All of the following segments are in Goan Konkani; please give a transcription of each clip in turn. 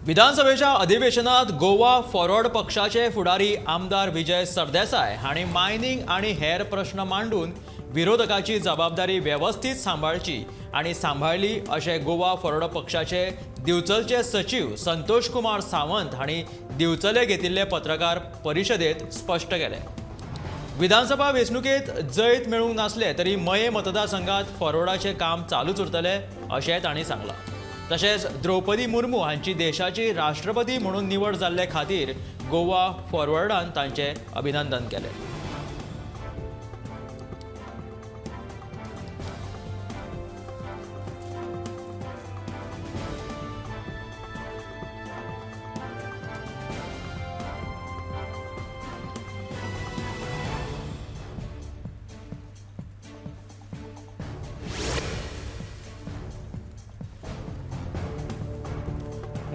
विधानसभेच्या अधिवेशनात गोवा फॉरवर्ड पक्षाचे फुडारी आमदार विजय सरदेसाय हांणी मायनिंग आनी हेर प्रश्न मांडून विरोधकाची जबाबदारी वेवस्थीत सांबाळची आनी सांबाळली अशें गोवा फॉरवर्ड पक्षाचे दिवचलचे सचीव संतोष कुमार सावंत हांणी दिवचले घेतिल्ले पत्रकार परिशदेत स्पश्ट केलें. विधानसभा वेंचणुकेत जैत मेळूंक नासले तरी मये मतदारसंघात फॉरवर्डाचें काम चालूच उरतलें अशें तांणी सांगलां. तशेंच द्रौपदी मुर्मू हांची देशाची राष्ट्रपती म्हणून निवड जाल्ले खातीर गोवा फॉरवर्डान तांचें अभिनंदन केलें.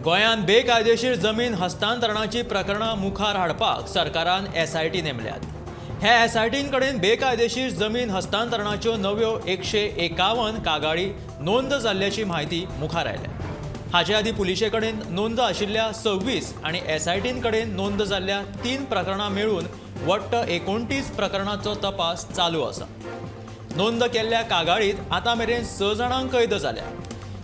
गोंयांत बेकायदेशीर जमीन हस्तांतरणाची प्रकरणां मुखार हाडपाक सरकारान एसआयटी नेमल्यात. ह्या एसआयटीं कडेन बेकायदेशीर जमीन हस्तांतरणाच्यो नव्यो 151 कागाळी नोंद जाल्ल्याची म्हायती मुखार आयल्या. हाचे आदीं पुलिशे कडेन नोंद आशिल्ल्या 26 आनी एसआयटीं कडेन नोंद जाल्ल्या 3 प्रकरणां मेळून वट्ट 29 प्रकरणांचो तपास चालू आसा. नोंद केल्ल्या कागाळींत आतां मेरेन 6 जाणांक कैद जाल्या.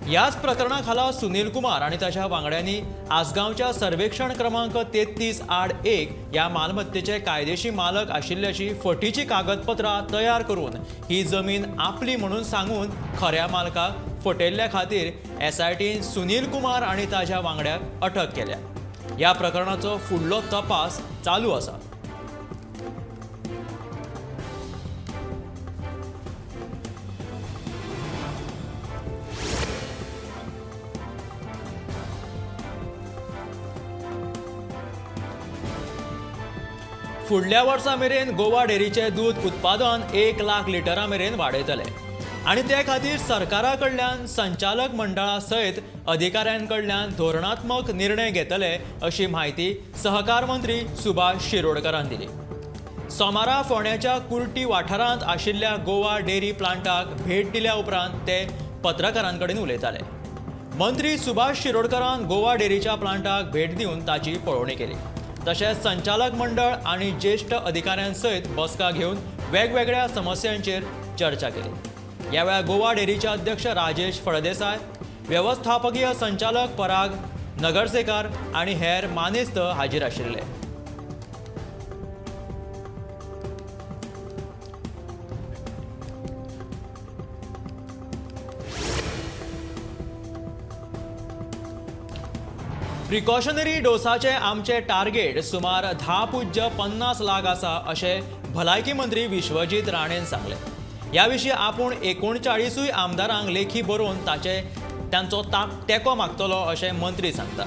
ह्याच प्रकरणा खाला सुनील कुमार आनी ताच्या वांगड्यांनी आसगांवच्या सर्वेक्षण क्रमांक 33-1 ह्या मालमत्तेचे कायदेशी मालक आशिल्ल्याची फटीची कागदपत्रां तयार करून ही जमीन आपली म्हणून सांगून खऱ्या मालकाक फटयल्ल्या खातीर एसआयटीन सुनील कुमार आनी ताच्या वांगड्याक अटक केल्या. ह्या प्रकरणाचो फुडलो तपास चालू आसा. फुडल्या वर्सा मेरेन गोवा डेअरीचें दूद उत्पादन 1 लाख लिटरां मेरेन वाडयतले आनी ते खातीर सरकारा कडल्यान संचालक मंडळा सयत अधिकाऱ्यां कडल्यान धोरणात्मक निर्णय घेतले अशी म्हायती सहकार मंत्री सुभाष शिरोडकरान दिली. सोमारा फोंड्याच्या कुर्टी वाठारांत आशिल्ल्या गोवा डेअरी प्लांटाक भेट दिल्या उपरांत ते पत्रकारां कडेन उलयताले. मंत्री सुभाष शिरोडकरान गोवा डेअरीच्या प्लांटाक भेट दिवन ताची पळोवणी केली. तशेंच संचालक मंडळ आनी ज्येश्ठ अधिकाऱ्यां सयत बसका घेवन वेगवेगळ्या समस्यांचेर चर्चा केली. ह्या वेळार गोवा डेअरीचे अध्यक्ष राजेश फळदेसाय, वेवस्थापकीय संचालक पराग नगरसेकार आनी हेर मानेस्त हाजीर आशिल्ले. प्रिकॉशनरी डोसाचे आमचे टार्गेट सुमार 10.50 लाख आसा अशें भलायकी मंत्री विश्वजीत राणेन सांगलें. ह्या विशीं आपूण 39 आमदारांक लेखी बरोवन तांचो तेंको मागतलो अशें मंत्री सांगता.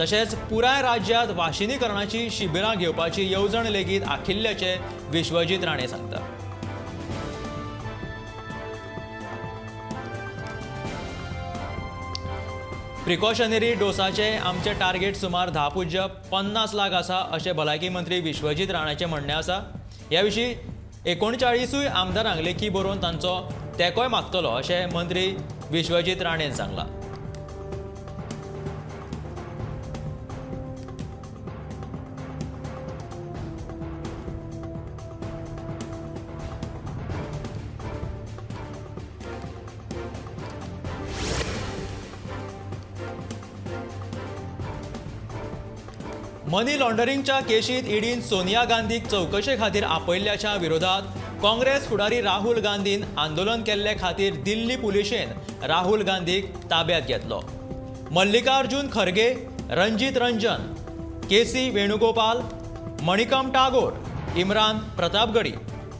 तशेंच पुराय राज्यांत वाशिनीकरणाची शिबिरां घेवपाची येवजण लेगीत आखिल्ल्याचें विश्वजीत राणे सांगता. प्रिकॉशनरी डोसाचे आमचे टार्गेट सुमार 10.50 लाख आसा अशें भलायकी मंत्री विश्वजीत राणाचें म्हणणें आसा. ह्या विशीं 39 आमदारांक लेखी बरोवन तांचो तेंकोय मागतलो अशें मंत्री विश्वजीत राणेन सांगलां. मनी लॉन्ड्रिंगच्या केशीत ईडीन सोनिया गांधीक चवकशे खातीर आपयल्ल्याच्या विरोधात काँग्रेस फुडारी राहुल गांधीन आंदोलन केल्ले खातीर दिल्ली पुलिशेन राहुल गांधीक ताब्यात घेतलो. Mallikarjun Kharge, Ranjit Ranjan, K C Venugopal, Manickam Tagore, Imran Pratapgarhi,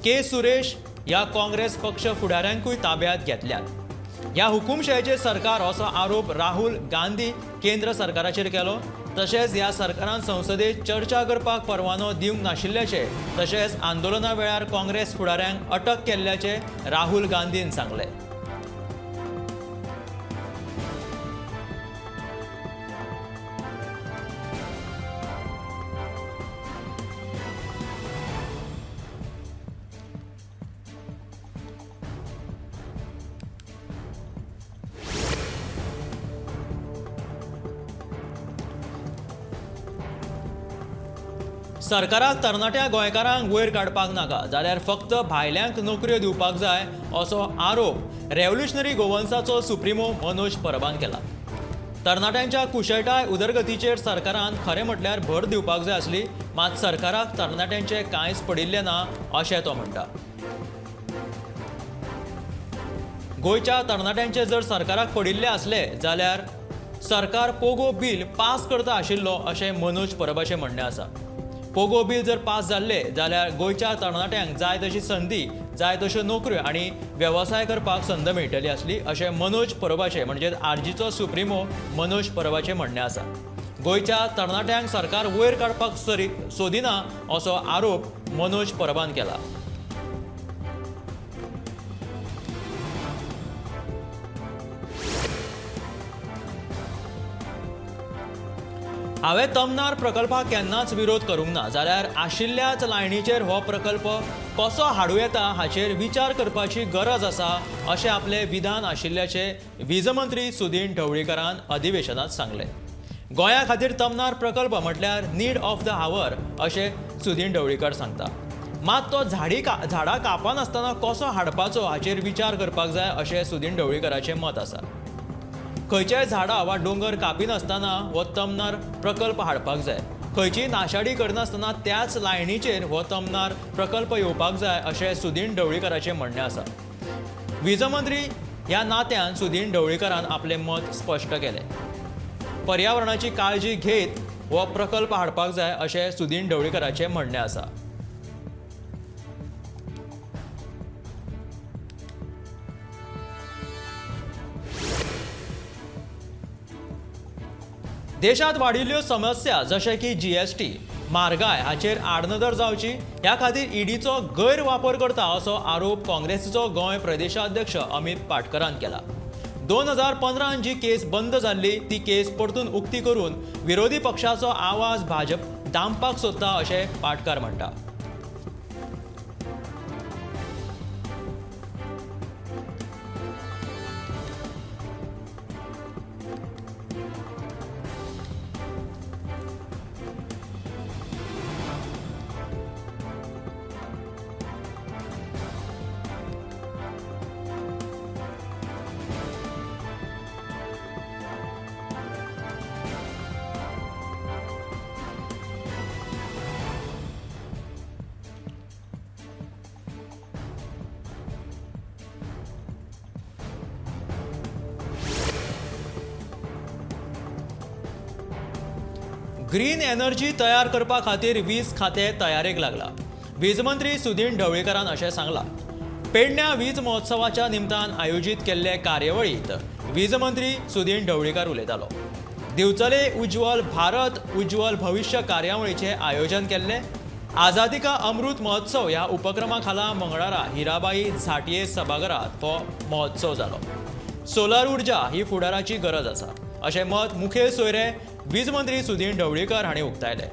K Suresh ह्या काँग्रेस पक्ष फुडाऱ्यांकूय ताब्यात घेतल्यात. ह्या हुकुमशायेचें सरकार असो आरोप राहुल गांधी केंद्र सरकाराचेर केलो. तशेंच ह्या सरकारान संसदेत चर्चा करपाक परवानो दिवंक नाशिल्ल्याचें तशेंच आंदोलना वेळार काँग्रेस फुडाऱ्यांक अटक केल्ल्याचें राहुल गांधीन सांगलें. सरकाराक तरणाट्या गोंयकारांक वयर काडपाक नाका जाल्यार फक्त भायल्यांक नोकऱ्यो दिवपाक जाय असो आरोप रेव्होल्युशनरी गोवन्साचो सुप्रिमो मनोज परबान केला। तरणाट्यांच्या कुशळटाय उदरगतीचेर सरकारान खरें म्हटल्यार भर दिवपाक जाय आसली, मात सरकाराक तरणाट्यांचें कांयच पडिल्लें ना अशें तो म्हणटा। गोंयच्या तरणाट्यांचे जर सरकाराक पडिल्लें आसलें जाल्यार सरकार पोगो बील पास करता आशिल्लो अशें मनोज परबाचें म्हणणें आसा। पोगो बील जर पास जाल्लें जाल्यार गोंयच्या तरणाट्यांक जाय तशी संदी, जाय तश्यो नोकऱ्यो आनी वेवसाय करपाक संद मेळटली आसली अशें मनोज परबाचें म्हणजेच आरजीचो सुप्रिमो मनोज परबाचें म्हणणें आसा। गोंयच्या तरणाट्यांक सरकार वयर काडपाक सोदिना असो आरोप मनोज परबान केला। हांवें तमनार प्रकल्पाक केन्नाच विरोध करूंक ना जाल्यार आशिल्ल्याच लायनीचेर हो प्रकल्प कसो हाडूं येता हाचेर विचार करपाची गरज आसा अशें आपलें विधान आशिल्ल्याचें वीज मंत्री सुदीन ढवळीकरान अधिवेशनांत सांगलें। गोंया खातीर तमनार प्रकल्प म्हटल्यार नीड ऑफ the हावर अशें सुदीन ढवळीकर सांगता, मात तो झाडां कापनासतना कसो हाडपाचो हाचेर विचार करपाक जाय अशें सुदीन ढवळीकराचें मत आसा। खंयच्याय झाडां वा दोंगर कापिनासतना हो तमनार प्रकल्प हाडपाक जाय, खंयचीय नाशाडी करनासतना त्याच लायनीचेर हो तमनार प्रकल्प येवपाक जाय अशें सुदीन ढवळीकराचें म्हणणें आसा। वीज मंत्री ह्या नात्यान सुदीन ढवळीकरान आपलें मत स्पश्ट केलें। पर्यावरणाची काळजी घेत हो प्रकल्प हाडपाक जाय अशें सुदीन ढवळीकराचें म्हणणें आसा। देशांत वाडिल्ल्यो समस्या जशे की जीएसटी, म्हारगाय हाचेर आडनदर जावची ह्या खातीर ईडीचो गैरवापर करता असो आरोप काँग्रेसीचो गोंय प्रदेशाध्यक्ष अमित पाटकरान केला। 2015 जी केस बंद जाल्ली ती केस परतून उक्ती करून विरोधी पक्षाचो आवाज भाजप दामपाक सोदता अशें पाटकार म्हणटा। ग्रीन एनर्जी तयार करपा खातीर वीज खातें तयारेक लागला। वीज मंत्री सुदीन ढवळीकरान अशें सांगलां। पेडण्या वीज महोत्सवाच्या निमतान आयोजीत केल्ले कार्यावळींत वीज मंत्री सुदीन ढवळीकर उलयतालो। दिवचले उज्ज्वल भारत उज्ज्वल भविष्य कार्यावळीचें आयोजन केल्लें। आझादी का अमृत महोत्सव ह्या उपक्रमा खाला मंगळारा हिराबाई झांटये सभाघरांत हो महोत्सव जालो। सोलर ऊर्जा ही फुडाराची गरज आसा अशें मत मुखेल सोयरे वीज मंत्री सुदीन ढवळीकर हांणी उक्तायलें।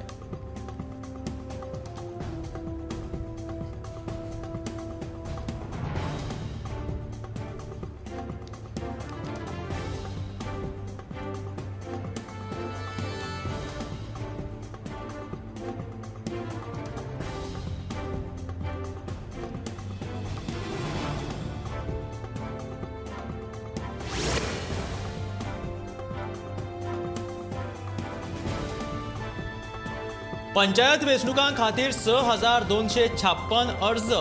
पंचायत वेंचणुकां खातीर 6256 अर्ज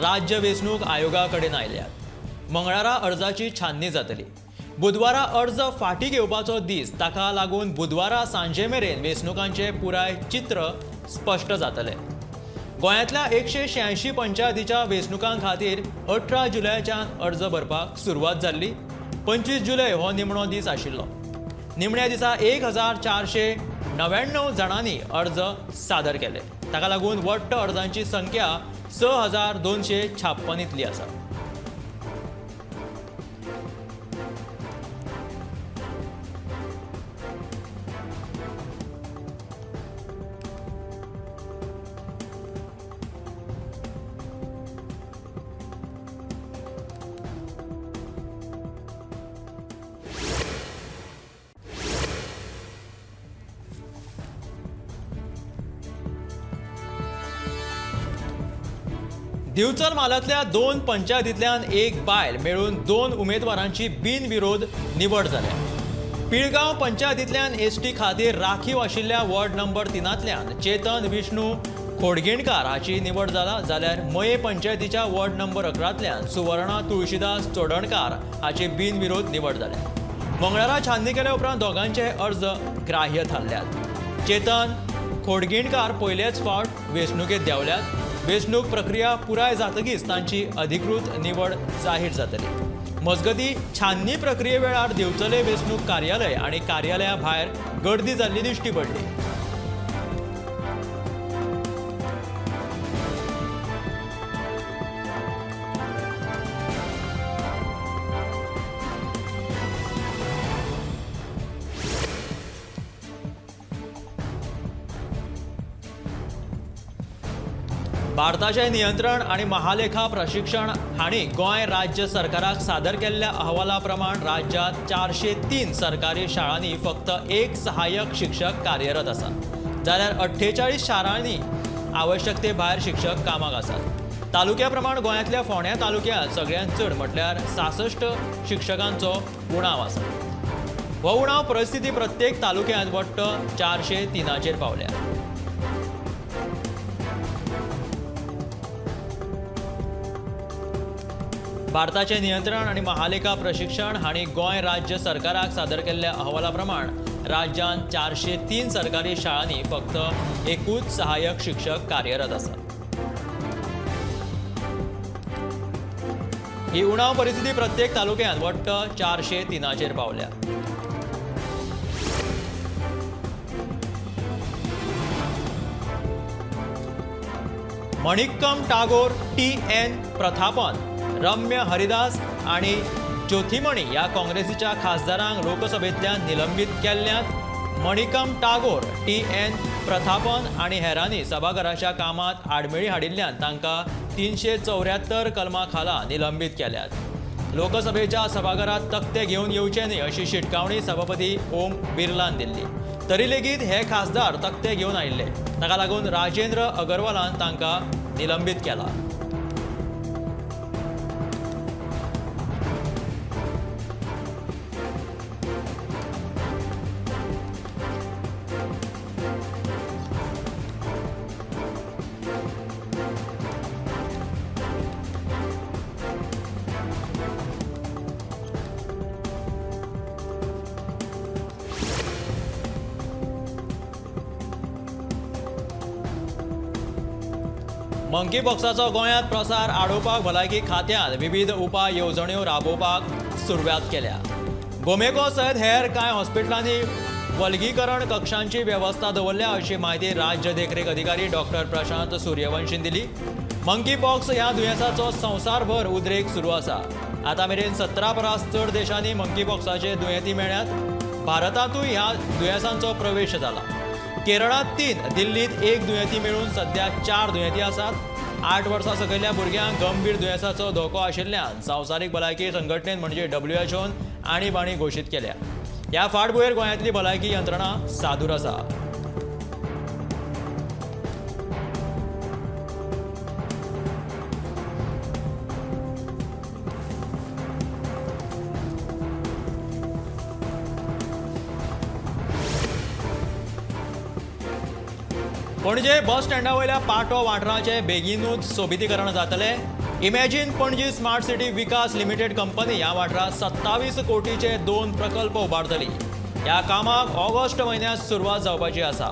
राज्य वेंचणूक आयोगा कडेन आयल्यात। मंगळारा अर्जाची छाननी जातली। बुधवारा अर्ज फाटीं घेवपाचो दीस, ताका लागून बुधवारा सांजे मेरेन वेंचणुकांचें पुराय चित्र स्पश्ट जातलें। गोंयांतल्या 186 पंचायतीच्या वेंचणुकां खातीर 18 जुलयच्यान अर्ज भरपाक सुरवात जाल्ली। 25 जुलय हो निमणो दीस आशिल्लो। निमण्या दिसा 1499 जाणांनी अर्ज सादर केले। ताका लागून वट्ट अर्जांची संख्या 6256 इतली आसा। दिवचल म्हालांतल्या 2 पंचायतींतल्यान एक बायल मेळून 2 उमेदवारांची बिनविरोध निवड जाल्या. पिळगांव पंचायतींतल्यान एसटी खातीर राखीव आशिल्ल्या वॉर्ड नंबर 3तल्यान चेतन विष्णू खोडगिणकार हाची निवड जाला, जाल्यार मये पंचायतीच्या वॉर्ड नंबर 11तल्यान सुवर्णा तुळशीदास चोडणकार हाची बिनविरोध निवड जाल्या. मंगळारा छाननी केल्या उपरांत दोगांचे अर्ज ग्राह्य थारल्यात. चेतन खोडगिणकार पयलेच फावट वेंचणुकेंत देंवल्यात. वेंचणूक प्रक्रिया पुराय जातकीच तांची अधिकृत निवड जाहीर जातली. मजगती छाननी प्रक्रिये वेळार दिवचले वेंचणूक कार्यालय आनी कार्यालया भायर गर्दी जाल्ली दिश्टी पडली. भारताचे नियंत्रण आनी महालेखा प्रशिक्षण हांणी गोंय राज्य सरकाराक सादर केल्ल्या अहवाला प्रमाण राज्यांत 403 सरकारी शाळांनी फक्त एक सहाय्यक शिक्षक कार्यरत आसा, जाल्यार 48 शारांनी आवश्यकते भायर शिक्षक कामाक आसात. तालुक्या प्रमाण गोंयांतल्या फोंड्या तालुक्यांत सगळ्यांत चड म्हटल्यार 66 शिक्षकांचो उणाव आसा. हो उणाव परिस्थिती प्रत्येक तालुक्यांत वट्ट 403चेर पावल्या. भारताचे नियंत्रण आनी महालेखा प्रशिक्षण हांणी गोंय राज्य सरकाराक सादर केल्ल्या अहवाला प्रमाण राज्यांत 403 सरकारी शाळांनी फक्त एकूच सहाय्यक शिक्षक कार्यरत आसा. ही उणाव परिस्थिती प्रत्येक तालुक्यांत वट्ट 403चेर पावल्या. मणिक्कम टागोर, TN Prathapan, रम्य हरिदास आनी ज्योतिमणी ह्या काँग्रेसीच्या खासदारांक लोकसभेंतल्यान निलंबीत केल्ल्यात. मणिकम टागोर, TN Prathapan आनी हेरांनी सभाघराच्या कामांत आडमेळी हाडिल्ल्यान तांकां 374 कलमा खाला निलंबीत केल्यात. लोकसभेच्या सभाघरांत तकटे घेवन येवचे न्हय अशी शिटकावणी सभापती ओम बिर्लान दिल्ली, तरी लेगीत हे खासदार तकटे घेवन आयिल्ले. ताका लागून राजेंद्र अगरवालान तांकां निलंबीत केला. मंकी पॉक्साचो गोंयांत प्रसार आडोवपाक भलायकी खात्यान विविध उपाय येवजण्यो राबोवपाक सुरवात केल्या. गोमेको सयत हेर कांय हॉस्पिटलांनी वर्गीकरण कक्षांची वेवस्था दवरल्या अशी म्हायती राज्य देखरेख अधिकारी डॉक्टर प्रशांत सूर्यवंशीन दिली. मंकी पॉक्स ह्या दुयेंसाचो संवसारभर उद्रेक सुरू आसा. आतां मेरेन 17 परस चड देशांनी मंकी पॉक्साचे दुयेंती मेळ्ळ्यात. भारतांतूय ह्या दुयेंसांचो प्रवेश जाला. केरळांत 3, दिल्लींत 1 दुयेंती मेळून सध्या 4 दुयेंती आसात. 8 वर्सां सकयल्या भुरग्यांक गंभीर दुयेंसाचो धोको आशिल्ल्यान संवसारीक भलायकी संघटनेन म्हणजे WHOन आणीबाणी घोशीत केल्या. ह्या फाटभुंयेर गोंयांतली भलायकी यंत्रणा सादूर आसा. पणजे बस स्टँडा वयल्या पाटो वाठाराचें बेगीनूच सोबितीकरण जातलें. Imagine Panaji smart city Vikas limited company ह्या वाठारांत 27 कोटीचे 2 प्रकल्प उबारतली. ह्या कामाक ऑगस्ट म्हयन्यांत सुरवात जावपाची आसा.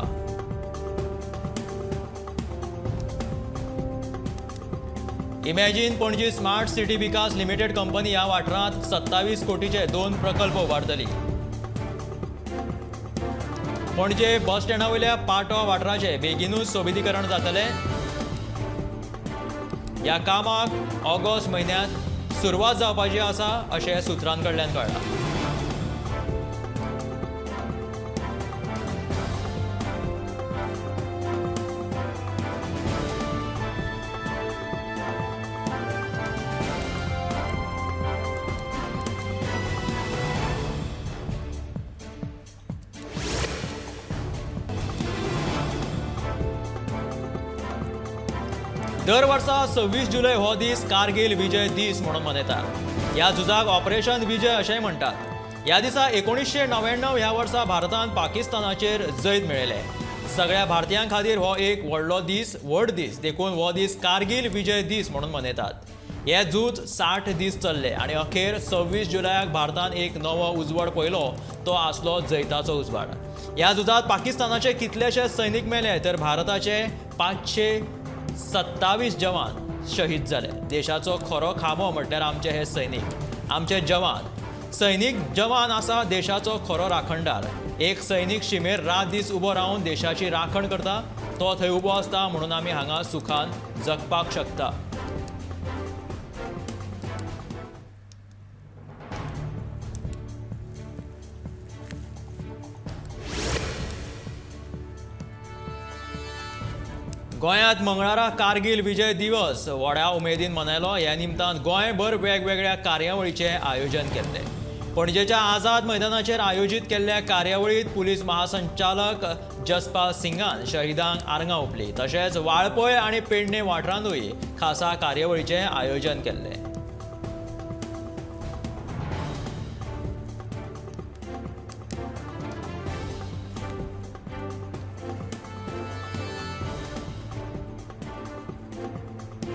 Imagine Panaji smart city Vikas limited company ह्या वाठारांत 27 कोटीचे 2 प्रकल्प उबारतली. पणजे बस स्टँडा वयल्या पाटो वाठाराचें बेगीनूच सोबितीकरण जातलें. ह्या कामाक ऑगस्ट म्हयन्यांत सुरवात जावपाची आसा अशें सुत्रां कडल्यान कळ्ळां. दर वर्सा 26 जुलय हो दीस कारगिल विजय दीस म्हणून मनयतात. ह्या झुजाक ऑपरेशन विजय अशेंय म्हणटात. ह्या दिसा 1999 ह्या वर्सा भारतान पाकिस्तानाचेर जैत मेळयलें. सगळ्या भारतीयां खातीर हो एक व्हडलो दीस, व्हड दीस, देखून हो दीस कारगिल विजय दीस म्हणून मनयतात. हे झूज 60 दीस चल्ले आनी अखेर 26 जुलयाक भारतान एक नवो उजवाड पळयलो, तो आसलो जैताचो उजवाड. ह्या झुजांत पाकिस्तानाचे कितलेशे सैनीक मेले तर भारताचे 527 जवान शहीद जाले. देशाचो खरो खांबो म्हटल्यार आमचे हे सैनीक, आमचे जवान. सैनीक जवान आसा देशाचो खरो राखणदार. एक सैनीक शिमेर रात दीस उबो रावन देशाची राखण करता, तो थंय उबो आसता म्हणून आमी हांगा सुखान जगपाक शकता. गोंयांत मंगळारा कारगिल विजय दिवस व्हडा उमेदीन मनयलो. ह्या निमतान गोंयभर वेगवेगळ्या कार्यावळीचें आयोजन केल्लें. पणजेच्या आझाद मैदानाचेर आयोजीत केल्ल्या कार्यावळींत पुलीस महासंचालक जसपाल सिंगान शहीदांक आर्गां ओंपली. तशेंच वाळपय आनी पेडणे वाठारांतूय खासा कार्यावळीचें आयोजन केल्लें.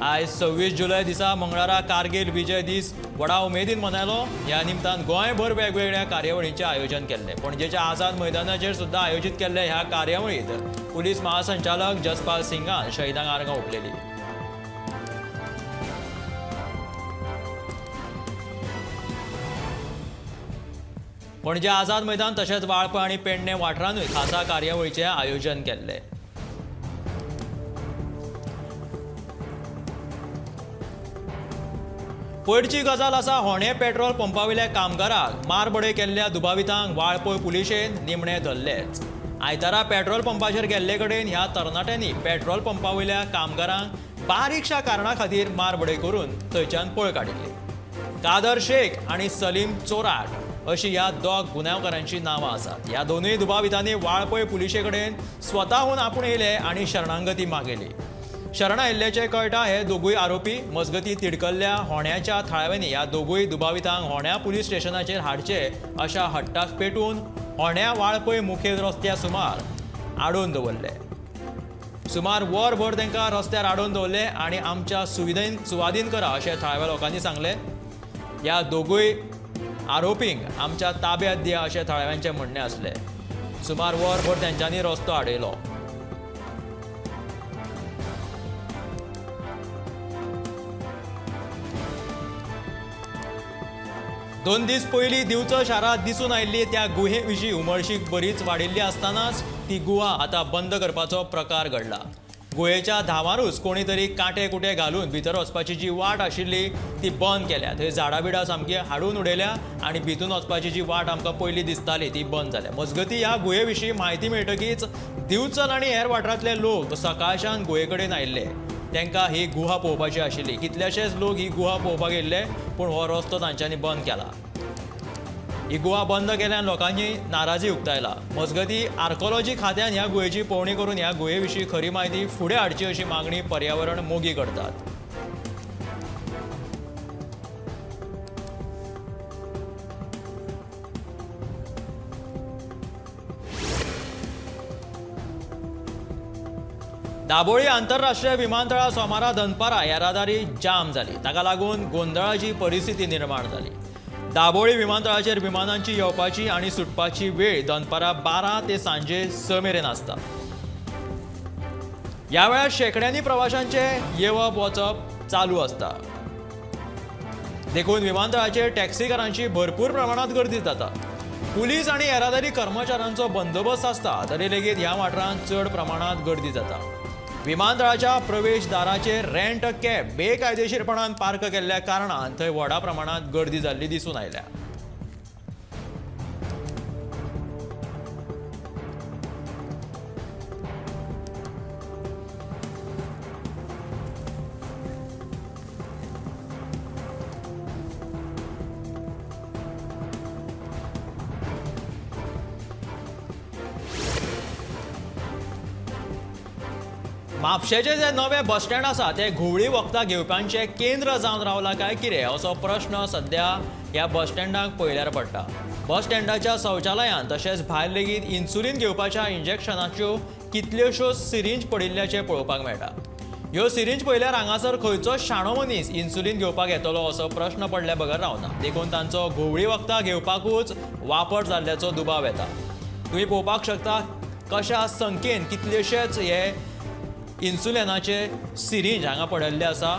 आयज 26 जुलय दिसा मंगळारा कारगिल विजय दीस व्हडा उमेदीन मनयलो. ह्या निमतान गोंयभर वेगवेगळ्या कार्यावळींचें आयोजन केल्लें. पणजेच्या आझाद मैदानाचेर सुद्दां आयोजीत केल्ले ह्या कार्यावळींत पुलीस महासंचालक जसपाल सिंगान शहीदांक आर्गां ओंपलेली. पणजे आझाद मैदान तशेंच वाळपय आनी पेडणे वाठारांतूय खासा कार्यावळीचें आयोजन केल्लें. पयरची गजाल आसा, होणे पेट्रोल पंपावयल्या कामगाराक मारबडय केल्ल्या दुबावितांक वाळपय पुलिशेन निमणे धरलेच. आयतारा पेट्रोल पंपाचेर गेल्ले कडेन ह्या तरणाट्यांनी पेट्रोल पंपावयल्या कामगारांक बारीकशा कारणा खातीर मारबडय करून थंयच्यान पळ काडिल्ली. कादर शेख आनी सलीम चोराट अशी ह्या दोग गुन्यांवकारांची नांवां आसात. ह्या दोनूय दुबावितांनी वाळपय पुलिशे कडेन स्वताहून आपूण येयले आनी शरणांगती मागयली. शरण आयिल्ल्याचें कळटा हे दोगूय आरोपी. मजगती तिडकल्ल्या होण्याच्या थळाव्यांनी ह्या दोगूय दुबावितांक होण्या पुलीस स्टेशनाचेर हाडचे अशा हट्टाक पेटून होण्या वाळपय मुखेल रस्त्या सुमार आडोवन दवरले. सुमार वरभर तांकां रस्त्यार आडोवन दवरले आनी आमच्या सुवादीन करा अशें थळाव्या लोकांनी सांगलें. ह्या दोगूय आरोपींक आमच्या ताब्यात दिया अशें थळाव्यांचें म्हणणें आसलें. सुमार वरभर तेंच्यांनी रस्तो आडयलो. दोन दीस पयलीं दिवचल शारांत दिसून आयिल्ली त्या गुहे विशीं उमळशीक बरीच वाडिल्ली आसतनाच ती गुहा आतां बंद करपाचो प्रकार घडला. गुहेच्या धांवारूच कोणी तरी कांटे कुटे घालून भितर वचपाची जी वाट आशिल्ली ती बंद केल्या. थंय झाडां बिडां सामकी हाडून उडयल्या आनी भितून वचपाची जी वाट आमकां पयलीं दिसताली ती बंद जाल्या. मजगती ह्या गुहे विशीं म्हायती मेळटकीच दिवचल आनी हेर वाठारांतले लोक सकाळच्यान गुहे कडेन आयिल्ले. तांकां ही गुहा पळोवपाची आशिल्ली. कितलेशेच लोक ही गुहा पळोवपाक येयल्ले, पूण हो रस्तो तांच्यांनी बंद केला. ही गुहा बंद केल्यान लोकांनी नाराजी उक्तायला. मजगती आर्कोलॉजी खात्यान ह्या गुहेची पळोवणी करून ह्या गुहे विशीं खरी म्हायती फुडें हाडची अशी मागणी पर्यावरण मोगी करतात. दाबोळी आंतरराष्ट्रीय विमानतळा सोमारा दनपारा येरादारी जाम जाली. ताका लागून गोंदळाची परिस्थिती निर्माण जाली. दाबोळी विमानतळाचेर विमानांची येवपाची आनी सुटपाची वेळ दनपारा 12 ते सांजे 6 मेरेन आसता. ह्या वेळार शेंकड्यांनी प्रवाशांचे येवप वचप चालू आसता. देखून विमानतळाचेर टॅक्सीकारांची भरपूर प्रमाणांत गर्दी जाता. पुलीस आनी येरादारी कर्मचाऱ्यांचो बंदोबस्त आसता तरी लेगीत ह्या वाठारांत चड प्रमाणांत गर्दी जाता. विमानतळाच्या प्रवेशदाराचेर रेंट कॅब बेकायदेशीरपणान पार्क केल्ल्या कारणान थंय व्हडा प्रमाणांत गर्दी जाल्ली दिसून आयल्या. म्हापशेचें जे नवें बस स्टँड आसा तें घुंवळी वखदां घेवप्यांचें केंद्र जावन रावलां काय कितें असो प्रश्न सद्या ह्या बस स्टँडाक पळयल्यार पडटा. बस स्टँडाच्या शौचालयांत तशेंच भायर लेगीत इन्सुलीन घेवपाच्या इंजेक्शनाच्यो कितल्योश्यो सिरिंज पडिल्ल्याचें पळोवपाक मेळटा. ह्यो सिरिंज पळयल्यार हांगासर खंयचोच शाणो मनीस इन्सुलीन घेवपाक येतलो असो प्रश्न पडल्या बगर रावना. देखून तांचो घुंवळी वखदां घेवपाकूच वापर जाल्ल्याचो दुबाव येता. तुमी पळोवपाक शकता कशा संख्येन कितलेशेच हे इन्सुलिनाचे सिरिंज हांगा पडिल्ले आसा.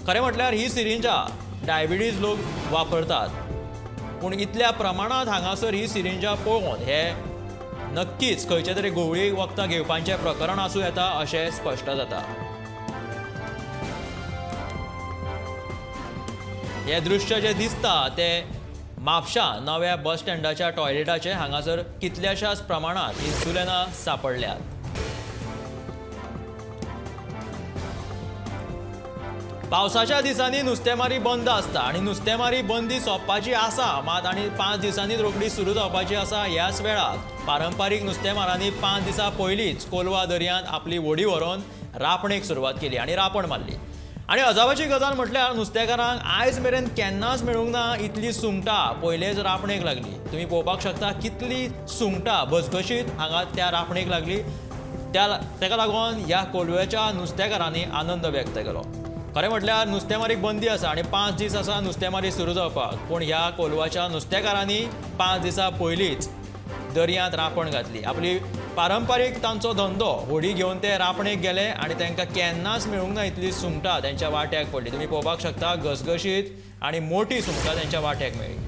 खरें म्हटल्यार ही सिरिंजां डायबिटीज लोक वापरतात, पूण इतल्या प्रमाणांत हांगासर ही सिरिंजां पळोवन हे नक्कीच खंयचे तरी घुंवळी वखदां घेवपाचें प्रकरण आसूं येता अशें स्पश्ट जाता. हें दृश्य जें दिसता तें म्हापशा नव्या बस स्टँडाच्या टॉयलेटाचें. हांगासर कितल्याशाच प्रमाणांत इन्सुलिनां सांपडल्यात. पावसाच्या दिसांनी नुस्तेमारी बंद आसता आनी नुस्तेमारी बंदी सोंपपाची आसा मात आनी 5 दिसांनी रोखडी सुरू जावपाची आसा. ह्याच वेळार पारंपारीक नुस्तेमारांनी 5 दिसां पयलींच कोलवा दर्यांत आपली व्हडी व्हरून रापणेक सुरवात केली आनी रापण मारली. आनी अजापाची गजाल म्हटल्यार नुस्तेकारांक आयज मेरेन केन्नाच मेळूंक ना इतली सुंगटां पयलेच रापणेक लागली. तुमी पळोवपाक शकता कितली सुंगटां घसघशीत हांगा त्या रापणेक लागली. ताका लागून ह्या कोलव्याच्या नुस्तेकारांनी आनंद व्यक्त केलो. खरें म्हटल्यार नुस्तेमारीक बंदी आसा आनी 5 दीस आसा नुस्तेमारी सुरू जावपाक, पूण ह्या कोलवाच्या नुस्तेकारांनी 5 दिसां पयलींच दर्यांत रापण घातली. आपली पारंपारीक तांचो धंदो होडी घेवन ते रापणेक गेले आनी तांकां केन्नाच मेळूंक ना इतली सुंगटां तेंच्या वाट्याक पडली. तुमी पळोवपाक शकता घसघशीत आनी मोटी सुंगटां तेंच्या वाट्याक मेळ्ळी.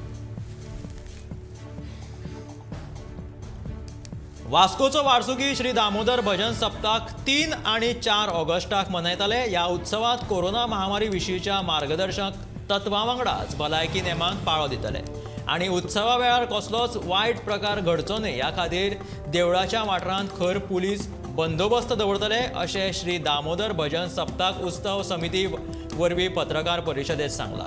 वास्कोचो वार्सुकी श्री दामोदर भजन सप्ताक 3 आनी 4 ऑगस्टाक मनयतले. ह्या उत्सवात कोरोना महामारी विशींच्या मार्गदर्शक तत्वां वांगडाच भलायकी नेमांक पाळो दितले आनी उत्सवा वेळार कसलोच वायट प्रकार घडचो न्हय ह्या खातीर देवळाच्या वाठारांत खर पुलीस बंदोबस्त दवरतले अशें श्री दामोदर भजन सप्ताक उत्सव समिती वरवीं पत्रकार परिशदेंत सांगलां.